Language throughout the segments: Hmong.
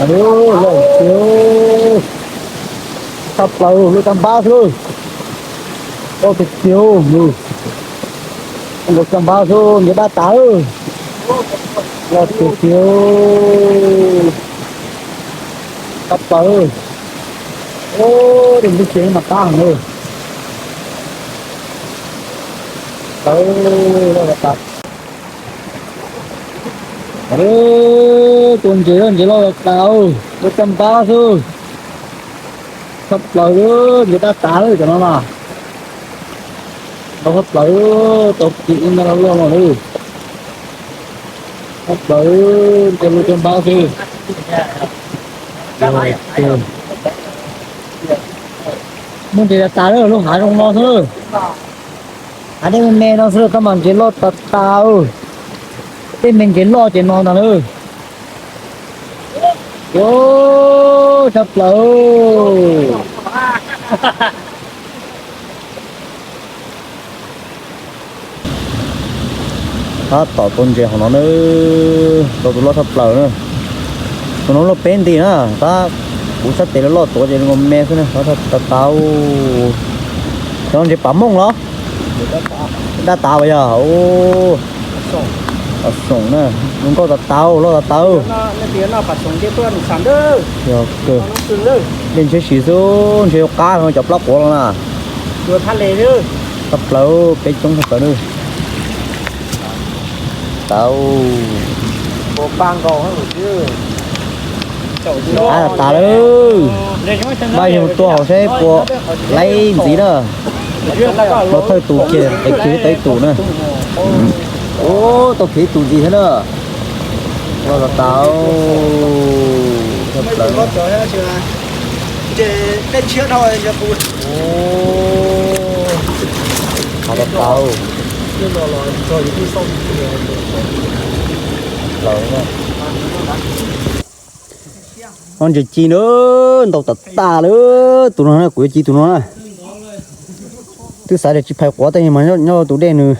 Loj tiag, tshaj plaws, loj caj npab xwb. Loj tiag tiag, loj caj npab xwb, nce dab tas. Loj tiag tiag, tshaj plaws. Ub, dej ntub kiag mas qab heev li. Tshaj plaws, loj tas. Tus ntses, ntses loj tas, loj caj npab xwb. Tshaj plaws, ntses dab tas lawm cov no na. Loj tshaj plaws, tau kiag ib nta loj loj no lawm. Tshaj plaws, ntses loj caj npab xwb. Muaj ntses tas tas lawm, lub hav zoo no xwb. Hav dej me me no xwb, tab mas ntses loj tas tas. Tej me ntses loj ces no ntag lawm. Tshaj plaws. Tab tom tau ntses hauv no na, tau tus loj tshaj plaws na. Tus no loj peb nti na, tab kuv sab tes loj loj tuav ces nkaus me xwb na, tas tas. Cov no ntses pas mooj los? Dab tas as yog? Pas xoom na, zoo nkauj tas tas, loj tas tas. Yog kawg. Dej ntshiab si xwb, ntshe yuav qab heev cov plab quav los na. Tshaj plaws, peb coob tshaj plaws na. Tau. Qab tas tas lawm. Npaj yog tua hauv saib puas laib ntxiv na. Los thawj tus kiag, qev kiag tau ib tus na. Ub, tau kiag ib tus ntxiv thiab na. Loj tas tas. Tshaj plaws. Ub, qab tas tas. Loj ntses ci na, ntau tas tas lawm. Tus no na, kuv yuav ci tus no na. Twb xav tias tsis phais quav, tab sis mas nyob tus dej nws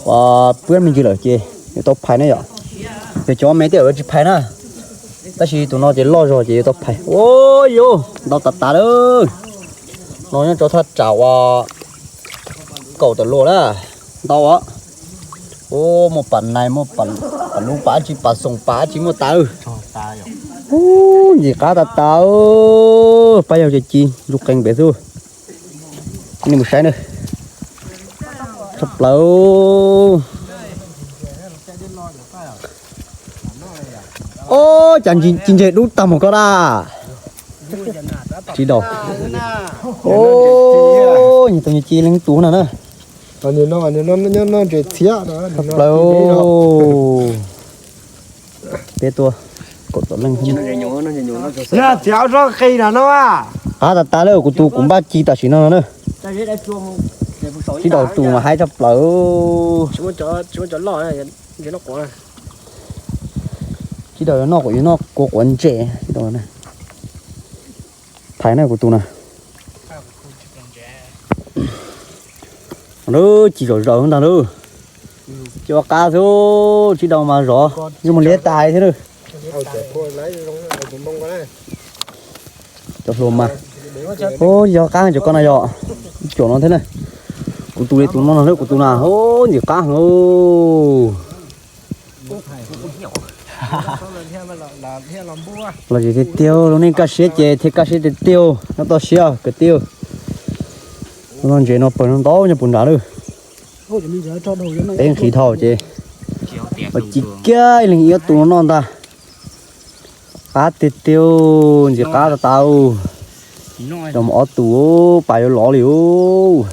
pab me ntsis lawm ces yuav tau phais na yom. Yog cov me tej zaum yuav tsis phais na, tab sis tus no ces loj zog ces yuav tau phais. Ua yuav ntau tas tas lawm. No nyob rau thaj tsam uas kaum tawm luas na, ntau os. Ub, muaj pas nais, muaj pas lub, pas dab tsi, pas xoom, pas dab tsi muaj tas. Ub, ntxim qab tas tas. Pab yog ces ci ntsuj qees pem xwb. Nej mus saib na. Tshaj plaws. Ob, cas ci ntses dub tag mus koj da. Tsis daus. Ob, nyias tau nyias ci leej tub no na. Tshaj plaws. Peb tuaj kaum tawm leej. Qab tas tas lawm, kuv tus kuv npaj ci tam sim no no na. Tsis daus tus mas haib tshaj plaws. Tsis daus yuav noj, yuav noj kua quav ntses tsis daus na. Phais na kuv tus na. Lub ci zom zaws ntag lub. Ci ua qab xwb, tsis daus mas zov, yeej mus liab tas thiab lawm. Cov hluas mas, ub, yog qab cov ko no yog ib co no thiab na. Kuv tus li tus no no lawm, kuv tus na, ub, ntxim qab heev. Los tsis tiag tiag, lub neej kaj siab ces thiaj kaj siab tiag tiag, nyob toj siab kwv tij. Lub no ntses no pawg no ntau nyob puag nrad lawm. Peb nqhis dhau ces ci kiag ib leeg ib ob tug no noj ntag. Qab tiag tiag, ntxim qab tas tas. Cov mus ob tug pas yuav lov li ub.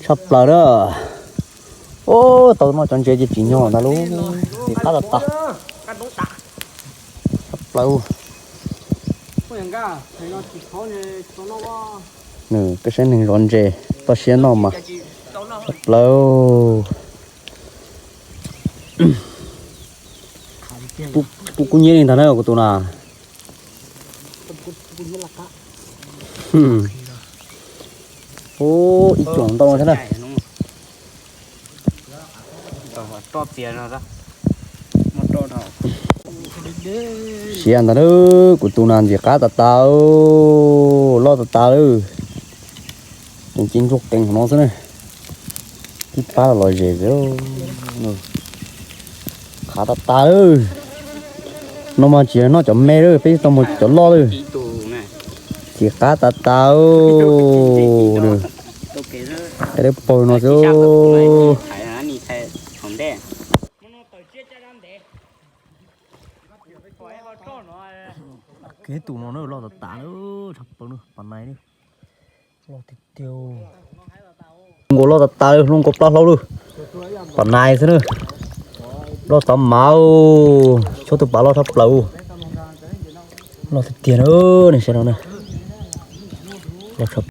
Tshaj plaws na. Ub, tau noj cov ntses ces tsim nyog ntag lub, ntxim qab tas tas. Tshaj plaws. Nws peb saib neeg zov ntses toj siab noj mas tshaj plaws. Kuj kub hnyiab li ntag na kuv tus na. Ub, ib co ntau thiab na. Siav ntag lauj, kuv tus nas ntxim qab tas tas, loj tas tas lawm. Ces ntsuag qees hauv no xwb na. Tib pab los zem xwb. Qab tas tas lawm. No mas tsis noj cov me lawm, peb tau mus cov loj lawm. Ntxim qab tas tas. Dawb paug no xwb. Kev tus no na loj tas tas na, tshaj plaws na, pas nais na. Loj tiag tiag. Hluas nkauj loj tas tas, hluas nkauj plaub hlau lawm. Pas nais xwb na. Loj tas mas, chob tus pas loj tshaj plaws. Loj tiag tiag na, nej saib no na. Loj tshaj